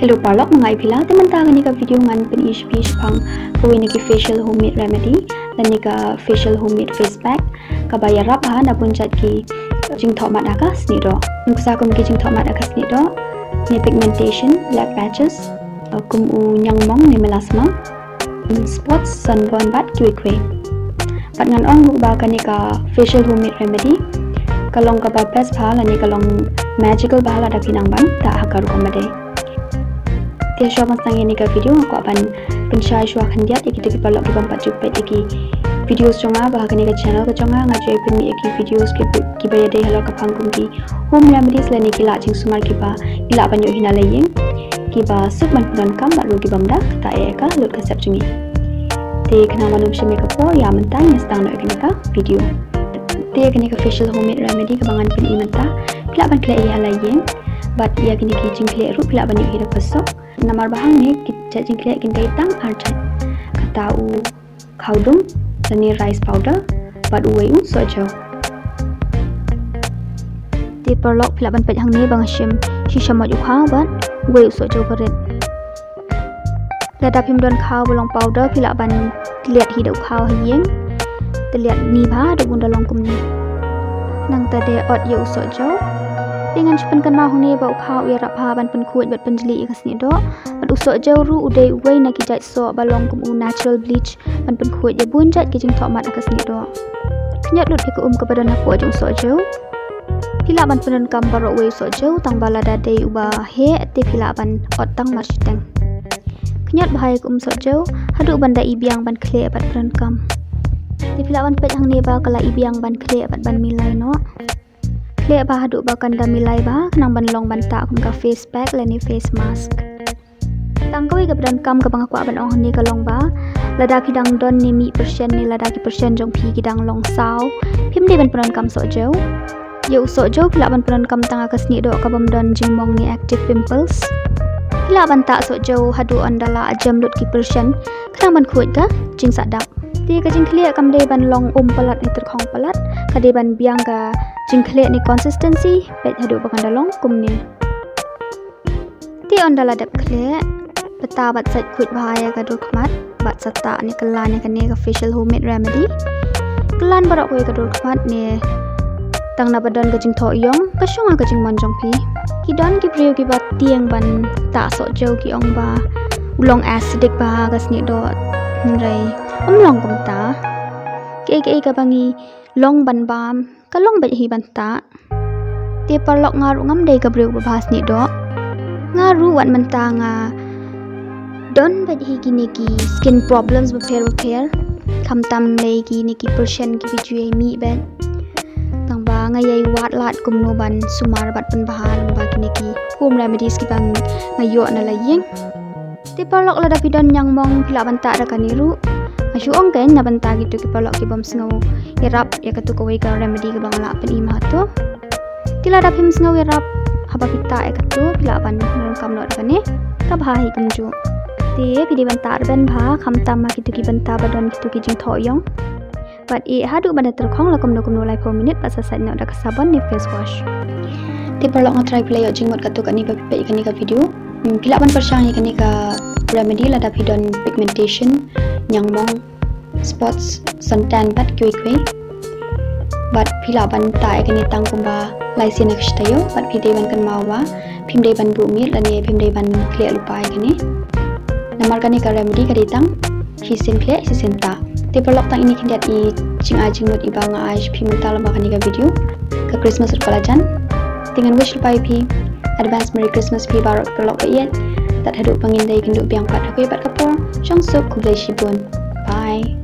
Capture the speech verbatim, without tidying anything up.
Hello paralok, ma nga i Pila. Te mynta kane ka video ngan pyni sha phi shaphang kawei na ki facial homemade remedy lane ka facial homemade face pack kaba ïarap ha na bun jait ki jingthoh mat ha ka snieh doh. Nuksa kum ki jingthoh mat ha ka snieh doh ne pigmentation, black patches, kum u ñiangmong ne melasma, spots, sunburn bad kiwei kiwei. Bad ngan ong ruh ba kane ka facial homemade remedy ka long kaba best bha lane ka long magical bha lada phi nang ban tah ha ka rukom ba dei. Te shuwa ban sdang ïa kane ka video nga kwah ban pynshai shuwa khyndiat ïa kito ki paralok ki bym pat ju peit ïa ki videos jong nga ba ha kane ka channel ka jong nga nga ju pynmih ïa ki videos ki kiba ïadei halor ka phang kum ki home remedies lane ki lad jingsumar kiba i lah ban ïoh hi na la ïing, kiba suk ban pyndonkam bad ruh ki bym da kata ïa ka lut ka sep jong ngi. Te khnang ban ym shim ïa ka por, ïa mynta ngin sdang noh ïa kane ka video. Te ïa kane ka facial homemade remedy kaba ngan pyni mynta phi lah ban khleh ïa ha la ïing bad ïa kine ki jingkhleh ruh phi lah ban ïoh hi da ka suk. Namar ba hangne ki jait jingkhleh kin dei tang ar jait, kata u khawdum lane rice powder bad uwei u sohjew. Te paralok phi lah ban peit hangne ba nga shim shi shamoit u khaw bad uwei u sohjew ba rit. Lada phim don khaw ba long powder phi lah ban tylliat hi da u khaw ha ïing. Tylliat ni bha da bun da long kumne. Nangta de ot ïa u sohjew. Te ngan shu pynkynmaw hangne ba u khaw u ïarap bha ban pynkhuid bad pynjli ïa ka snieh doh. Bad u sohjew ruh u dei uwei na ki jait soh ba long kum u natural bleach ban pynkhuid ïa bun jait ki jingthoh mat ha ka snieh doh. Khñiot lut ïa ka um kaba don hapoh jong u sohjew. Phi lah ban pyndonkam baroh uwei u sohjew tang ba lada dei uba heh te phi lah ban ot tang marshiteng. Khñiot bha ïa ka um sohjew haduh ban da i biang ban khleh bad pyndonkam. Te phi lah ban peit hangne ba ka la i biang ban khleh bad ban milai noh. Khleh bha haduh ba kan da milai bha khnang ban long ban tah kum ka face pack lane face mask. Tang kawei kaba donkam kaba nga kwah ban ong hangne ka long ba lada phi dang don ne mih pyrshah ne lada ki pyrshah jong phi ki dang long saw, phim dei ban pyndonkam sohjew. Ïa u sohjew phi lah ban pyndonkam tang ha ka snieh doh kabym don jingmong ne active pimples. Phi lah ban tah sohjew haduh ynda la jem lut ki pyrshah khnang ban khuid ka jingsahdap. Te ka jingkhleh kam dei ban long um palat ne tyrkhong palat, ka dei ban biang ka jingkhleh ne consistency, peit haduh ba kan da long kumne. Te ynda la dep khleh, bata bad sait khuid bha ïa ka dur khmat bad sa tah ne kyllan ïa kane ka facial homemade remedy. Kyllan baroh kawei ka dur khmat ne tang na ba don ka jingthoh ïong ka shong ha ka jingmon jong phi. Ki don ki briew kiba tieng ban tah sohjew ki ong ba u long acidic bha ka snieh doh, hynrei ym long kumta. Kaei kaei kaba ngi long ban bam ka long beit hi ban tah. Te paralok nga ruh ngam dei ka briew ba bha snieh doh. Nga ruh wat mynta nga don beit hi kine ki skin problems bapher bapher. Khamtam lei kine ki pyrshah kiba ju ïai mih beit. Tang ba nga ïai wad lad kumno ban sumar bad pynbha lyngba kine ki home remedies kiba nga ïoh na la ïing. Te paralok lada phi don ñiangmong phi lah ban tah da kane ruh. Nga shu ong kein na bynta kito ki paralok ki bym sngew ïarap ïa kato kawei ka remedy kaba nga lah pyni ma hato. Te lada phim sngew ïarap haba phi tah ïa kato phi lah ban donkam noh da kane. Ka bha hi kumjuh. Te phi dei ban tah rben bha khamtam ha kito ki bynta ba don kito ki jingthoh ïong. Bad ïeh haduh ban da tyrkhong la kumno kumno laiphew minit bad sa sait noh da ka sabon ne face wash. Te paralok nga tharai phi la ïoh jingmut katto katne ba phi peit ïa kane ka video. Hmm, phi lah ban pyrshang ïa kane ka remedy lada phi don pigmentation, ñiangmong, spots, suntan bad kiwei kiwei. Bad phi lah ban tah ïa kane tang kumba lai sien ha ka shi taïew bad phi dei ban kynmaw ba phim dei ban buh miet lane phim dei ban khleh lypa ïa kane. Namar kane ka remedy ka dei tang shisien khleh shisien tah. Te paralok tang ine khyndiat i jingai jingmut iba nga ai sha phi mynta lyngba kane ka video. Ka Christmas ruh ka la jan. Te ngan wish lypa ïa phi. Advance Merry Christmas phi baroh paralok ba ïeit. Tad haduh ba ngin da ïakynduh biang pat ha kawei pat ka por. Shong suk, khublei shibun. Bye.